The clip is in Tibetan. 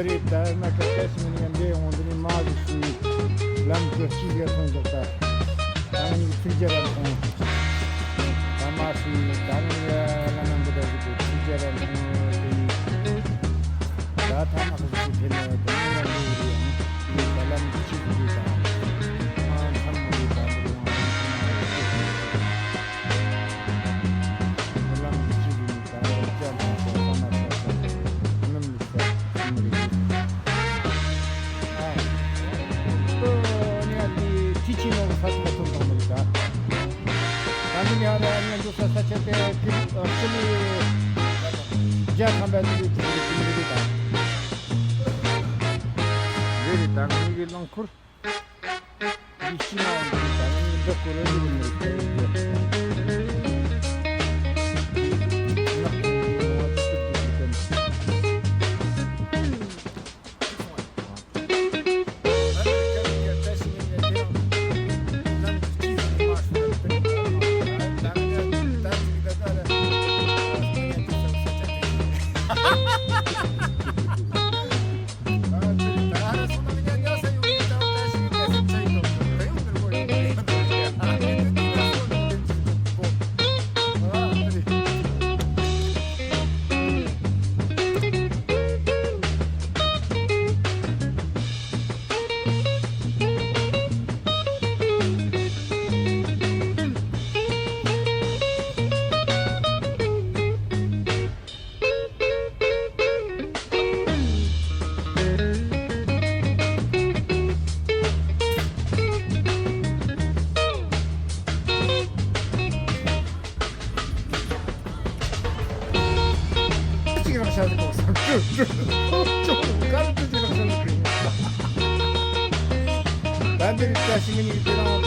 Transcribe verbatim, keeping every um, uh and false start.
རེད། ད་ན་ཁ་ཁ་ཞིག་ནས་འདི་འོང་འདི་ནས་མ་ཟིག་ཞུས། ལམ་གྱི་སྤྱི་ཟེར་ཐོན་འདུག་ད་ད་ནི་ཚིག་རྒྱ་ར་ཐོང་། ད་མ་ཞུས་ད་ནི་ལ་ན་འདི་འདྲ་ཟིག་གི་ཚིག་རྒྱ་ར་ཐོང་དེ་ཡིན། ད་ཐ་མ་ཁ་ཟིག་ཕེ་ན་དེ་ནི་ཡང་འདི་རེད། ཡང་ད་ལམ་གྱི་སྤྱི་ཟིག་ད་མ་འཐམ་མོ་རེད། ད་འདི་རུ་ཡང་ལམ་གྱི་སྤྱི་ཟིག་ད་རྒྱ་མ་ཁ་ས་མ་ས་ས་ནམ་ལུགས་ས་ས་མ་རེད། ཨ། ཨོ་ནི་ཨ་ནི་ཁྱི་ཆེན་མོ་ས་ཆ་ཐོན་དང་མི་རིགས་ད། ད་ནི་ཡ་ར་ནི་འདུག་ས་ས་ཆ་དེ་ཁྱི་ཨ་ཁྱི་ལི་རྒྱ་ཁམས་པ་དེ་ལི་ཁྱི་ལི་ཁྱི་ལི་རེད་ད། རེད་རེད། ད་ངེད་ཀྱི་རླངས་འཁོར་འདི་ཤི་མ་འདུག་ད་ངེད་ཀྱི་འདྲ་སྐོར་རེ་རེ་མི་རིགས་དེ་རེད། གཅིག་རང་ཤར་གོ་སོང་། ཅོ་ཅོ་ཅོ་ག་རེ་གཅིག་རང་ཤར་གོ། ད་འདིར་བཀྲ་ཤིས་མི་ནི་དེ་རང་